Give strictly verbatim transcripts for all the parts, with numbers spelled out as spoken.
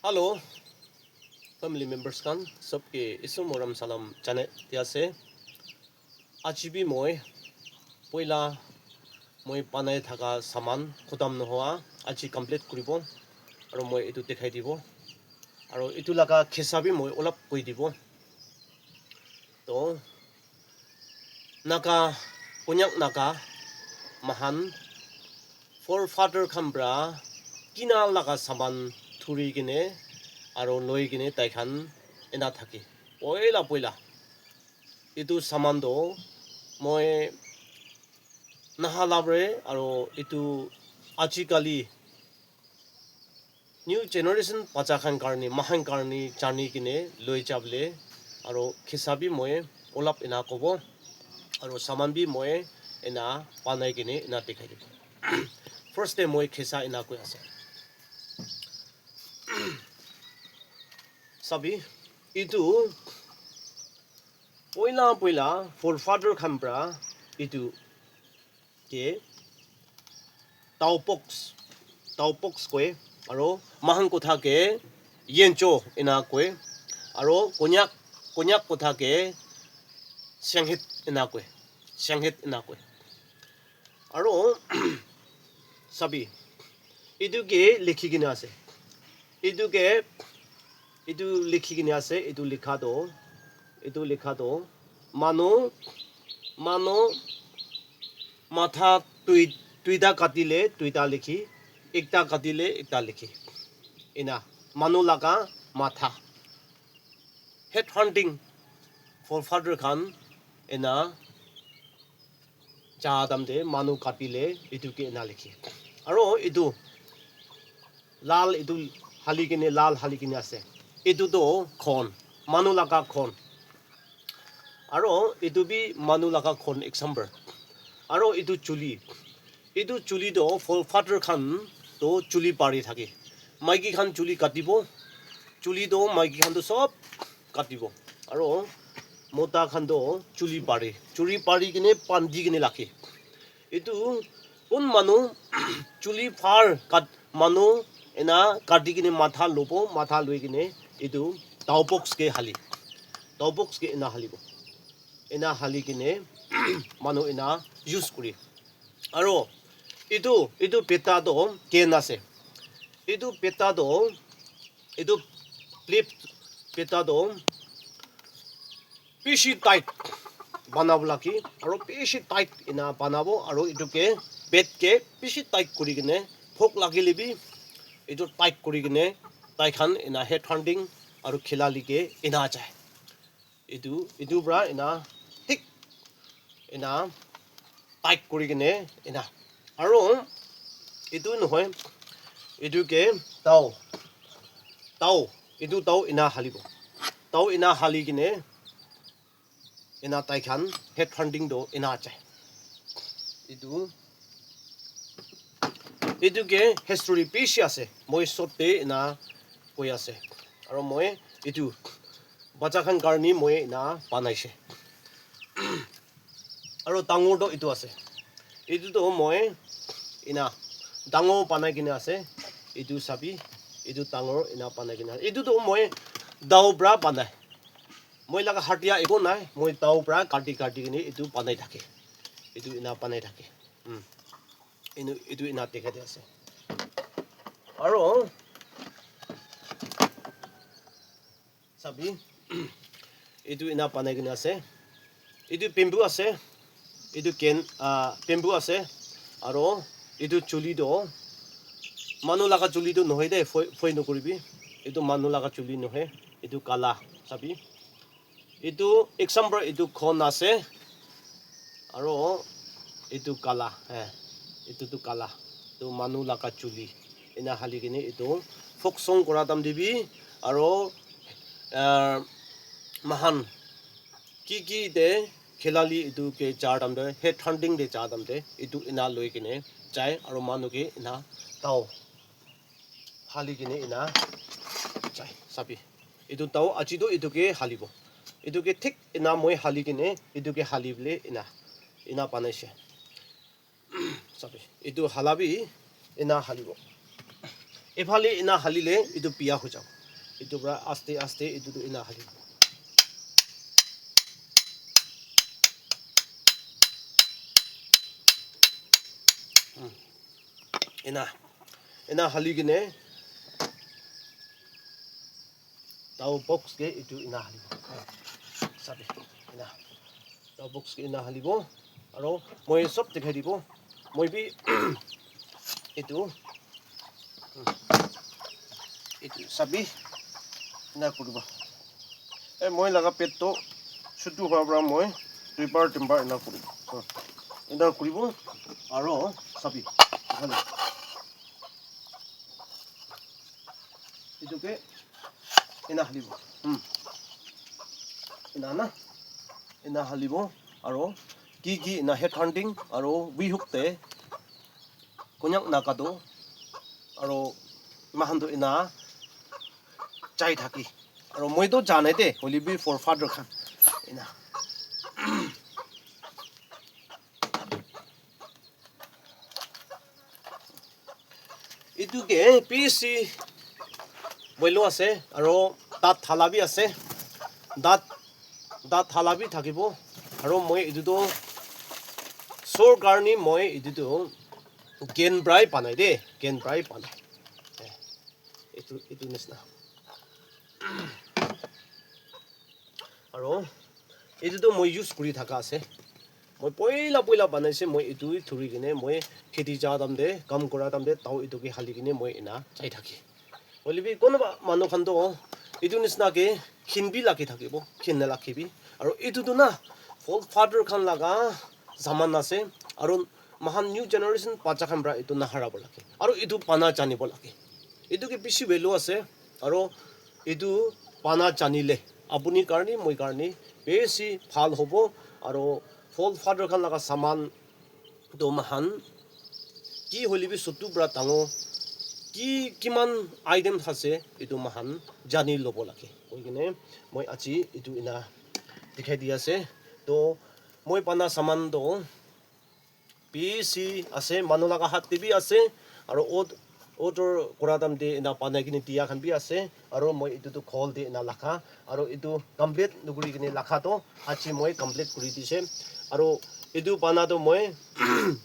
Hello, family members khan, sob ke Isu Moram Salam janai di ase. Aji bi moi poila moi banai thaka saman khotam nohoa aji complete kuribo, aro moi etu dikhai dibo, aro etu laga khesa bi moi olop koi dibo. To Naga, Konyak Naga, mahan forefather khan pra kina laga saman thuri kene aro loi kene tai khan ena thake. Poila poila. Etu saman to moi naha labre aro etu ajikali new generation bacha khan karne, mahan karne jani kene loi jable aro khesa bi moi olap ena kobo aro saman bi moi ena banai kene ena dikhai dibo. First te moi khesa ena koi ase. Sabi, etu poila poila forefather khan pra etu ke taupox, taupox koi, aro mahan kotha ke yencho ena koi, aro Konyak, Konyak kotha ke senghet ena koi, senghet ena koi. Aro sabi, etu ke likhi kena ase. Etu ke, etu likhi kena ase, etu likha to, etu likha to, manu, manu matha dui-, duita katile, duita likhi, ekta katile, ekta likhi. Ena, manu laga matha. Head hunting, forefather khan, ena, ja tam te manu katile etu ke ena likhi. Aro etu lal etu hali kene, lal hali kene ase. Etu to khon, manu laga khon. Aro etu bi manu laga khon example. Aro etu chuli. Etu chuli to forefather khan to chuli pari thake. Maiki khan chuli katibo. Chuli to maiki khan to sob katibo. Aro mota khan to chuli pare. Chuli pari kene bandi kene rakhe. Etu kun manu chuli phar kat manu ena kati kene matha lobo, matha loi kene etu taupox ke hali. Taupox ke ena halibo. Ena hali kene manu ena use kuri. Aro etu, etu peta to ken ase. Etu peta to, etu plip peta to bishi tight banabo lage, aro bishi tight ena banabo, aro etu ke pet ke bishi tight kuri kene, phok lagile bi etu tight kuri kene tai khan ena head hunting aro khilali ke ena jai. Etu, etu pra ena thik ena tight kuri kene ena. Aro etu nohoi, etu ke tau, tau, etu tau ena halibo. Tau ena hali kene ena tai khan head hunting to ena jai. Etu, etu ke history bishi ase. Moi short te ena koi ase. Aro moi etu bacha khan karne moi ena banaise. Aro dangor to etu ase. Etu to moi ena dangor banai kene ase. Etu sabi, etu dangor ena banai kene ase. Etu to moi dao pra banai. Moi laga hatia eko nai. Moi dao pra kati kati kene etu banai thake. Etu ena banai thake. Hmm. Enu, etu ena dikhai di ase. Aro sabi, etu ena banai kene ase. Etu bamboo ase. Etu ken, ah, bamboo ase. Aro etu chuli to manu laga chuli to nohoi de, foi, foi nokoribi. Etu manu laga chuli nohoi. Etu kala, sabi. Etu example, etu khon ase. Aro etu kala, eh, etu tu kala. Etu manu laga chuli. Ena hali kene etu folk song kora time te bi, aro, ah, mahan ki ki te khilali etu ke jar time te, head hunting te jar time te, etu ena loi kene jai, aro manu ke ena tao hali kene ena jai, sabi. Etu tao aji to etu ke halibo. Etu ke thik ena moi hali kene, etu ke hali bole ena, ena banaise. Sabi, etu hala bi ena halibo. Ephale ena halile etu biya hoi jabo. Etu pra aste aste etu tu ena halibo. Hmm. Ena, ena hali kene tao box ke etu ena halibo. Sabi, ena. Tao box ke ena halibo. Aro moi sob dikhai dibo. Moi bi etu, etu sabi ena kuribo. Eh, moi laga pet to chutu hua pra moi duibar tinbar ena kuribo. Hmm. Ena kuribo. Aro sabi. Etu ke ena halibo. Hmm. Ena na. Ena halibo. Aro ki ki ena head hunting aro wihuk te konyak naga do. Aro mahan do ena chai thaki. Aro moi to jane de, hoile bi forefather khan. Ena. Etu ke bishi boilo ase, aro dat thala bi ase, dat, dat thala bi thakibo, aro moi etu to sor karni moi etu to gen brai banai de, gen brai banai. Eh, etu, etu nisna. Aro etu tu moi use kuri thaka ase. Moi poila poila banai se, moi etu hi thuri kene moi kheti ja time te, kam kura time te, tao etu ke hali kene moi ena jai thaki. Hoile bi konoba manu khan to etu nisna ke khin bi lagi thakibo, khin na lagi bi. Aro etu tu na forefather khan laga saman ase. Aro mahan new generation bacha khan pra etu nahara bo lage. Aro etu bana janibo lage. Etu ke bishi value ase. Aro etu bana janile apuni karni, moi karni bishi bhal hobo. Aro forefather khan laga saman to mahan ki hoile bi sutu pra dangor ki kiman items ase, etu mahan jani lobo lage. Koi kene moi aji etu ena dikhai di ase. To moi bana saman to bishi ase, manu laga hat te bi ase, aro od-, order kura time te ena banai kene dia khan bi ase, aro moi etu tu khol te ena lakha, aro etu complete nukuri kene lakha to aji moi complete kuri dise, aro etu bana to moi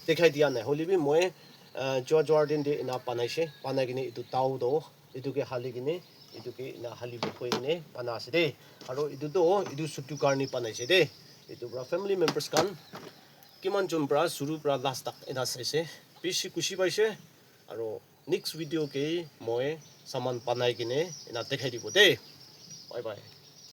dikhai dia nai, hoile bi moi, ah, jua jua din te ena banaise, banai kene etu tao to etu ke hali kene, etu ke ena hali bo koi kene bana ase de, aro etu to etu sutu karni banaise de, etu pra family members khan kiman jon pra suru pra last tak ena saise, bishi khushi paise, aro next video ke moi saman banai kene ena dikhai dibo de. Bye bye.